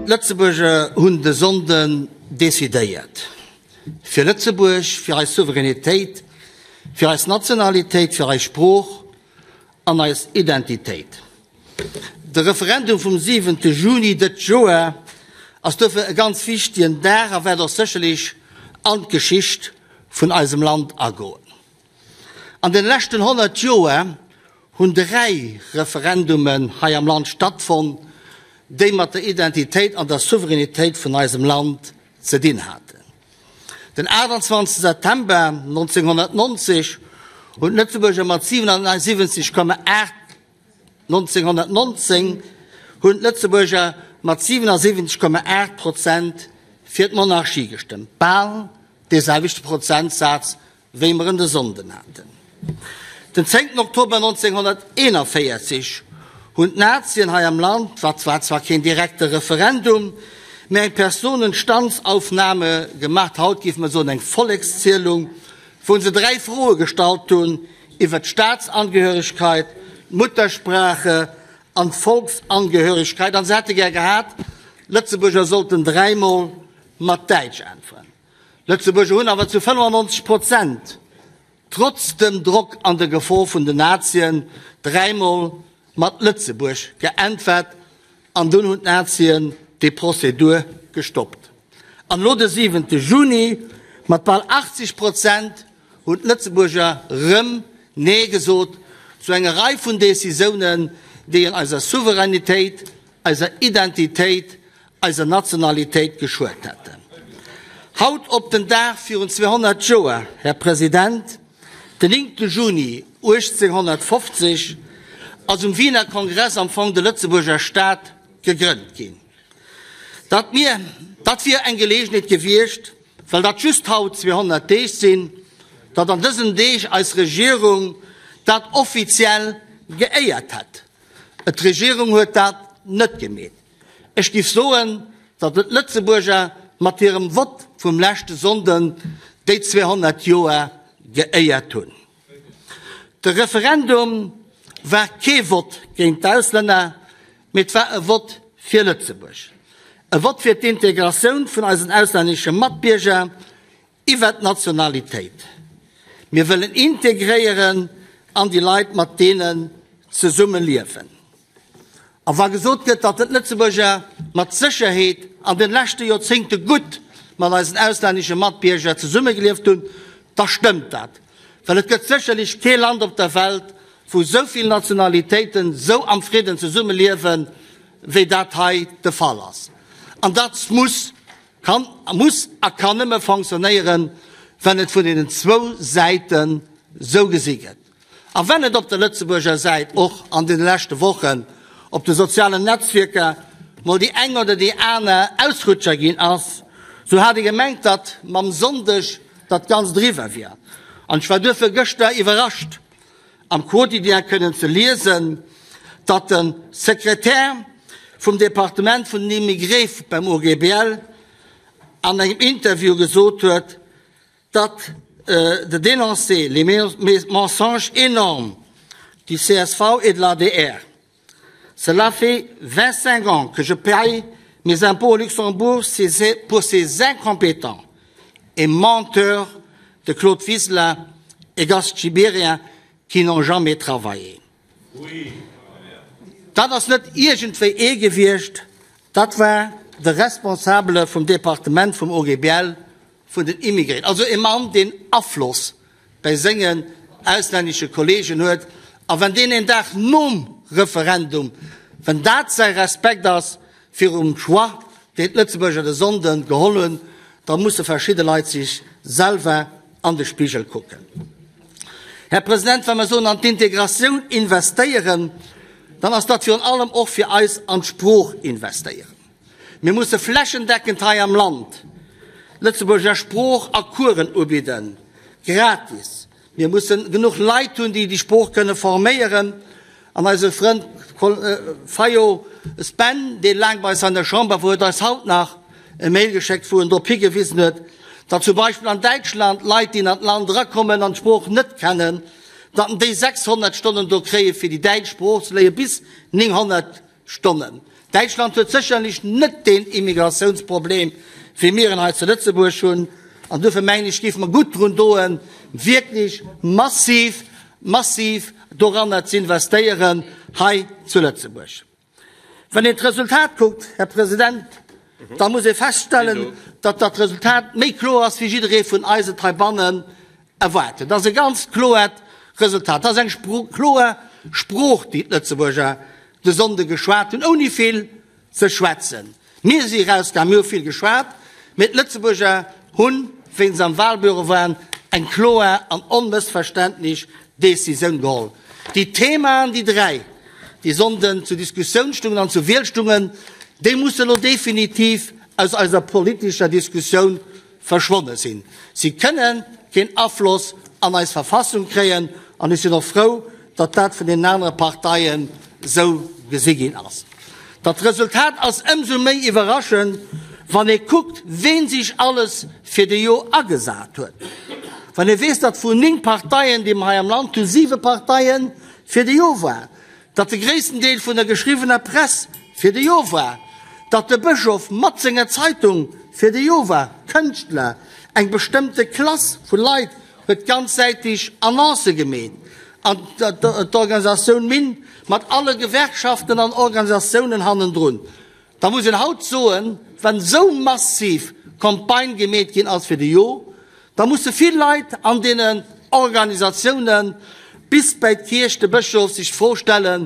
D'Lëtzebuerger hunn de Sonnden decidéiert. Fir Lëtzebuerg, fir eis Souveränitéit, fir eis Nationalitéit, fir eis Sprooch an eis Identitéit. De Referendum vum siwente Juni dëtt Joer ass duerfir e ganz wichtigen Dag a wäert och sécherlech an d'Geschicht vun eisem Land agoen. An den leschten 100 Joer hunn 3 Referendumen hei am Land stattfonnt, déi mat der Identitéit an der Souveränitéit vun eisem Land ze dinn haten. Den 28 September 1990 hunn d'Lëtzebuerger mat 77,8 1919 hunn d'Lëtzebuerger mat 77,8 Prozent fir d'Monarchie gestëmmt, bal dee selwechte Prozentsaz wéi mer en de Sonnden haten. Den 10 Oktober 1941 hunn d'Nazien hei am Land, wat war zwar keen direkte Referendum, mä eng Personenstandsaufnahme gemacht, haut géife mer soen eng Vollekszielung, wou se 3 Froe gestallt hunn iwwer d'Staatsangehörigkeit, d'Muttersprache an d'Volksangehörigkeit, an se hätte gär gehat, d'Lëtzebuerger sollten dräimol mat Däitsch äntweren. D'Lëtzebuerger hunn awer zu 95 Prozent, trotz dem Drock an der Gefor vun den Nazien, dräimol mat Lëtzebuerg geäntwert an dunn hunn d'Nazien déi Prozedur gestoppt. An elo de siwente Juni, mat bal 80 Prozent hunn d'Lëtzebuerger rëm Nee gesot zu enger Rei vun Décisounen, déi en eiser Souveränitéit, eiser Identitéit, eiser Nationalitéit geschuet hätten. Haut op den Dag virun 200 Joer, Här President, den 9. Juni 1850, ass um Wiener Kongress am Fong de Lëtzebuerger Staat gegrënnt ginn. Dat mir, dat wier eng Gelegenheet gewiescht, well dat just haut 200 Deeg sinn, datt an dësen Deeg eis Regierung dat offiziell geéiert hätt. Et d'Regierung huet dat net gemeet. Ech giff soen, datt et d'Lëtzebuerger mat hirem Vott vum leschte Sonnden déi 200 Joer geéiert hunn. De Referendum war kee Vott géint d'Auslänner, mee et war e Vott fir Lëtzebuerg. E Vott fir d'Integratioun vun eisen auslännesche Matbierger Iwwert d'Nationalitéit. Mir wëllen integréieren an déi Leit mat deenen zesumme liewen. A wa gesot gëtt, datt d'Lëtzebuerger mat Sécherheet an den leschte Joerzéngte gutt mat eisen auslännesche Matbierger zesummegelieft hunn, da stëmmt dat. Well et gëtt sécherlech kee Land op der Welt, wou esou vill Nationalitéiten esou am Fridden zesummeliewen, wéi dat hei de Fall ass. An dat muss Kann, muss a kann nëmme fonctionnéieren, wenn et vun deenen zwou Säiten esou gesi gëtt. A wenn et op der Lëtzebuurger Säit och an deene leschte Wochen op de sozialen Netzwierker mol déi eng oder déi aner Ausrutscher ginn ass, sou hat ee gemengt, datt mam Sonndeg dat Ganzt eriwwer wier. An ech war duerfir gëschter iwwerrascht, am Quotidien kënnen ze liesen, datt de Sekretär vum Departement vun den Immigré beim OGBL an engem Interview gesot huet, datt de dénoncer les mensonges énormes du csv et de l'ADR. Cela fait 25 ans que je paye mes impôts au Luxembourg pour ces incompétents et menteurs de Claude Wiseler et Gast Gibéryen qui n'ont jamais travaillé. Dat ass net iergendwéi ee gewiescht, dat war de Responsabele vum Departement vum OGBL vun den Immigréen, also e Mann, deen Afloss bäi sengen auslännesche Kollegen huet, a wann deen een Dag nom Referendum, wann dat säi Respekt ass virum Choix, deen d'Lëtzebuerger de Sonnden geholl hunn, da musse verschidde Leit sech selwer an de Spigel kucken. Här President, wa mer soen an d'Integratioun investéieren, dann ass dat virun allem och fir eis an d'Sprooch investéieren. Mir musse flächendeckend hei am Land d'Lëtzebuurger Sprooch a Coursen ubidden, gratis. Mir mussen genuch Leit hunn, déi déi Sprooch kënne forméieren. An eise Frënd Fayot Spen, dee laang bei eis an der Chamber wor, huet eis haut nach e Mail geschéckt, wou en drop higewisen huet, datt zum Beispill an Däitschland Leit, déi an d'Land erakommen an d'Sprooch net kennen, datt déi 600 Stonnen do kréie fir déi däitsch Sprooch ze léieren, bis 900 Stonnen. Däitschland huet sécherlech net deen Immigratiounsproblem, wéi mir en hei zu Lëtzebuerg hunn. An duerfir mengen ech, géife mer gutt drun doen, wierklech massiv, massiv doranner ze investéieren hei zu Lëtzebuerg. Wann een d'Resultat kuckt, Här President, da muss ee feststellen, datt dat Resultat méi kloer ass, wéi jidderee vun eis et heibannen erwaart huet. Dat ass e ganz kloert Resultat. Dat ass eng kloer Sprooch, déi d'Lëtzebuerger de Sonnde geschwat hunn, ouni vill ze schwätzen. Mir si erausgaangen, mir hu vill geschwat, mee d'Lëtzebuerger hunn, wéi se am Wahlbüro waren, eng kloer an onmëssverständlech Decisioun geholl. Déi Themaen, déi 3, déi Sonnden zur Diskussioun stungen an zur Wiel stungen, déi musse elo definitiv aus eiser politescher Diskussioun verschwonne sinn. Si kënne keen Afloss an eis Verfassung kréien an ech sinn och frou, datt dat vun deenen anere Parteien esou gesi ginn ass. Dat Resultat ass ëmsou méi iwwerraschend, wann ee kuckt, ween sech alles fir de Jo agesat huet. Wann ee weess, datt vun 9 Parteien, déi mer hei am Land hunn, 7 Parteie fir de Jo waren. Datt de gréissten Deel vun der geschriwwener Press fir de Jo war, datt de Bëschof mat senger Zeitung fir de Jo war, Kënschtler, eng bestëmmte Klass vu Leit huet ganzsäiteg Annoncë gemeet an d'Organisatioun Minn mat alle Gewerkschaften an Organisatiounen hannendrun. Da muss een haut soen, wann esou massiv Campagne gemeet ginn ass fir de Jo, da musse vill Leit an deenen Organisatiounen bis bäi d'Kierch, de Bëschof, sech d'Fro stellen,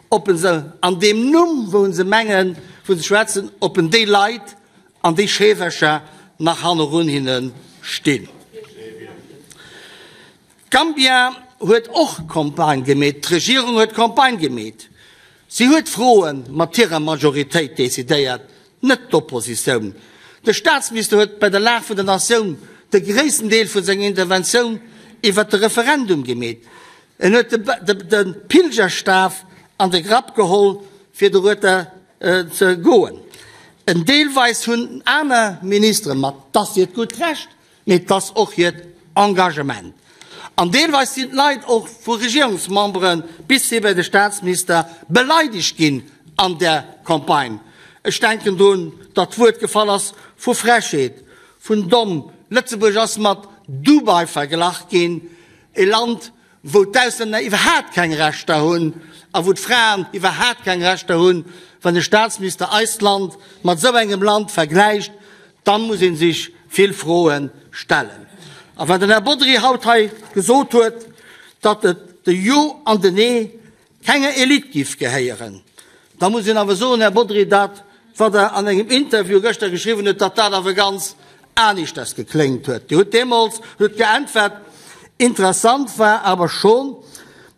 ob en se an deem Numm, wou se mengen, wou se schwätzen, ob en déi Leit an déi Scheewercher nach hannerun hinne stinn. Gambia huet och Campagne gemeet, d'Regierung huet Campagne gemeet. Si huet d'Froe mat hirer Majoritéit decidéiert, net d'Oppositioun. De Staatsminister huet bei der Lag vun der Natioun de gréissten Deel vu senger Interventioun iwwert de Referendum gemeet. En huet de Pilgerstaf an de Grapp geholl, fir dorueter ze goen. En deelweis hunn aner Ministere mat, 't ass hiert gutt Recht, Mee et ass och hiert Engagement. An deelweis sinn d'Leit och vu Regierungsmembere bis hi bei de Staatsminister beleidegt ginn an där Campagne. Ech denken drun, datt d'Wuert gefall ass vu Frechheet, vun domm. Lëtzebuerg ass mat Dubai verglach ginn, e Land, wou d'Auslänner iwwerhaat keng Rechter hunn a wou d'Fraen iwwerhaat keng Rechter hunn, wann e Staatsminister eist Land mat esou engem Land vergläicht, da muss ee sech vill Froe stellen. A wann den Här Bodry haut hei gesot huet, datt et de Jo an den Nee kenger Elite giff gehéieren, da muss een awer soen, Här Bodry, dat wat Der an engem Interview gëschter geschriwwen hutt, datt dat awer ganz aneschters gekléngt huet. Dir hutt deemools hutt geäntwert, Interessant war aber schon,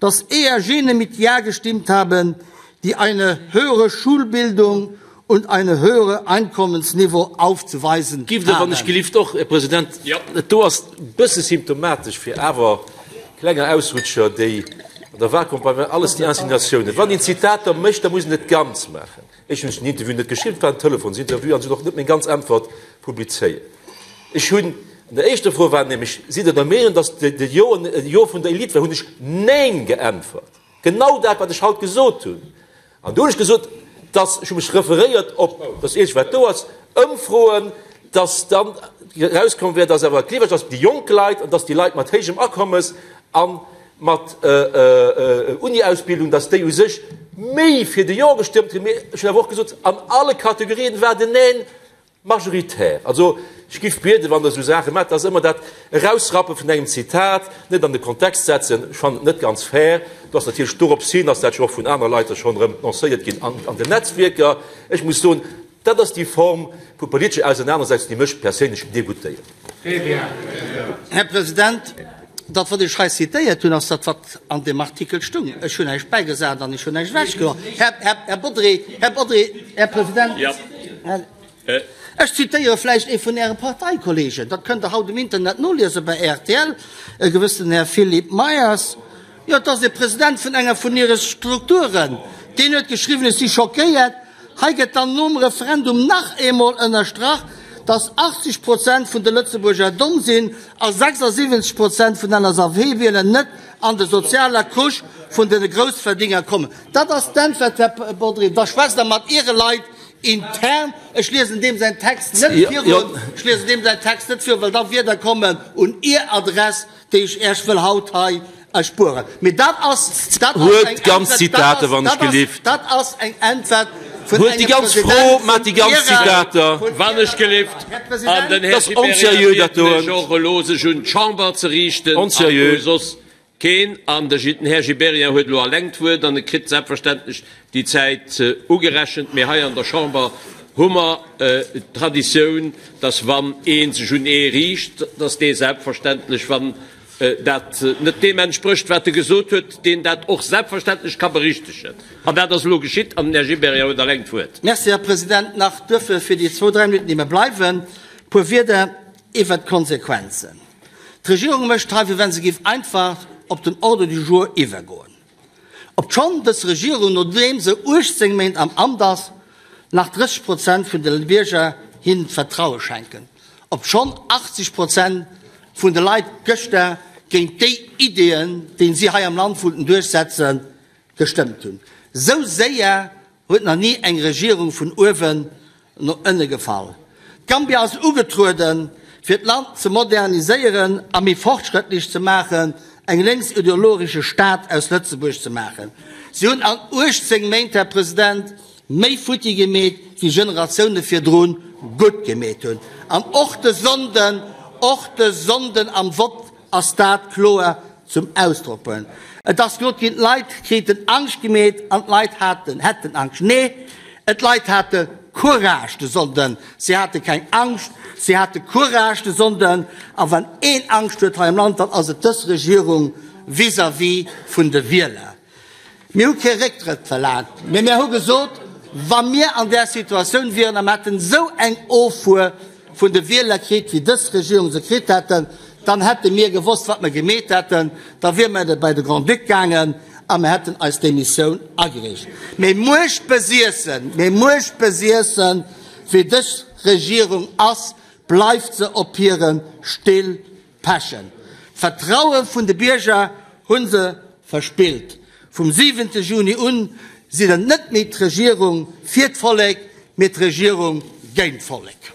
dass eher jene mit Ja gestimmt haben, die eine höhere Schulbildung und eine höhere Einkommensniveau aufzuweisen Giff Der, wann ech haben. gelift och, Här President, dat do ass e bësse symptomatesch fir awer klenger Ausrutscher, déi an der Wahlcampagne waren, alles déi Insinuatiounen. Wann een Zitater mécht, da muss een et ganz maachen. Ech hunn den Interview net geschriwwen, et war en Telefonsinterview an se hunn och net meng ganz Äntwert publizéiert. Ech hunn, an der éischter Fro war nämlech, Sidd Der der Meenung, datt de Jo e Jo vun der Elite war? hunn ech Neen geäntwert. Genau dat, wat ech haut gesot hunn. An do hunn ech gesot, dass, ech hu mech referéiert op dat eenzegt wat do ass, Ëmfroen, dass dann erauskomm wär, dass awer d'Liwwereg ass, déi jonk Leit an dass déi Leit mat héijem Akommes a mat Uni-Ausbildung, dass déi u sech méi fir de Jo gestëmmt hunn. Mee ech hunn awer och gesot, an alle Kategorien war den Neen Majoritaire. Also, ech giff bieden, wann Der esou Saache maacht, dass ëmmer dat Erausrappe vun engem Zitat net an de Kontext setzen. Ech fannen et net ganz fair. Do ass natierlech dorops hin, ass dat jo och vun anere Leit da schonn erëm lancéiert ginn an den Netzwierker. Ech muss soen, dat ass déi Form vu politescher Ausenanersetzung, déi mech perséinlech dégoutéiert. Här President, dat, wat ech hei zitéiert hunn, ass dat, wat an deem Artikel stung. Ech hunn näischt bäigesat an ech hunn näischt ewechgeholl. Här Bodry, Här Bodry, Här President, ech zitéiere vläicht ee vun Äre Parteikollegen, dat kënnt Der haut um Internet noliese bei rtl, e gewëssenen Här Philippe Meyers, jo, et ass e President vun enger vun hire Strukturen, deen huet geschriwwen, Ech si schockéiert, Hei gëtt dann nom Referendum nach eemol ënnerstrach, dass 80 Prozent vun de Lëtzebuerger domm sinn a 76 Prozent vun LSAP-Wieler net. an der sozialer Couche vun de Groussverdinger kommen. Dat ass d'Äntwert, Här Bodry. Da schwätzt Der mat Iere Leit intern. Ech liesen deem säin Text net virun, ech liesen deem säin Text net virun, well da Wierder kommen un Ier Adress, déi ech Iech wëll haut hei erspueren. Mee dat ass, dat ass Huelt eng d'ganz Äntwert, dat Zitater, ass, wann ech dat ass, gelift. dat ass eng Äntwert vun Huelt déi engem ganz Fro President mat vun déi ganz Irer, Zitater. vun Wann ech Irer gelift, Här an President. den Dat Här ass Gibéryen onseriö, dat bieten ech doen. och elo, sech un d'Chamber ze riichten an Onseriö. u soss keen. An de den Här Gibéryen huet elo alleng d'Wuert an e kritt selbstverständlech déi Zäit ugerechent. Mee hei an der Chamber hu mer d'Traditioun, dass wann ee sech un ee riicht, dass dee selbstverständlech, wann dat net deem entsprécht, wat e gesot huet, deen dat och selbstverständlech ka berichtegen. An dat ass elo geschitt an den Här Gibéryen huet alleng d'Wuert. Merci, Här President. Nach duerfir fir déi zwou, dräi Minutten, déi mer bleiwen, e puer Wierder iwwert d'Konsequenzen. D'Regierung mécht hei, wéi wa se géif einfach op den Ordre du jour iwwergoen. Obschonn dës Regierung, nodeem se 18 Méint am Amt ass, nach 30 Prozent vun de Bierger hinnen d'Vertraue schenken, obschonn 80 Prozent vun de Leit gëschter géint déi Ideeën, déi si hei am Land wollten duerchsetzen, gestëmmt hunn. Esou séier huet nach ni eng Regierung vun uewen no ënne gefall. Gambia ass ugetrueden, fir d'Land ze moderniséieren a méi fortschrëttlech ze maachen, eng lénksideologesche Stad aus Lëtzebuerg ze maachen. Si hunn an 18 Méint, Här President, méi futti gemeet, wéi Generatioune virdrun gutt gemeet hunn. An och de Sonnden, och de Sonnden am Vott ass dat kloer zum Ausdrock bruecht. Et ass gesot ginn, d'Leit kriten Angscht gemeet an d'Leit haten, hätten Angscht. Nee, et d'Leit hate Courage de Sonnden. Si hate keng Angscht, si hate Courage de Sonnden. A wann een Angscht huet hei am Land, dann ass et dës Regierung vis-à-vis vun de Wieler. Mir hu kee Récktrëtt verlaangt, mee mir hu gesot, wa mir an där Situatioun wieren a mir hätten esou eng Offuer vun de Wieler kritt, wéi dës Regierung se kritt hätten, dann hätte mir gewosst, wat mir gemeet hätten, da wier mir bei de Grand-Duc gaangen a mir hätten eis Demissioun agereecht. Mee muechtbesiessen, mee muechtbesiessen, wéi dës Regierung ass, bleift se op hire Still Pechen. D'Vertraue vun de Bierger hu se verspillt. Vum siwente Juni un si se net méi d'Regierung fir d'Vollek, mee d'Regierung géint d'Vollek.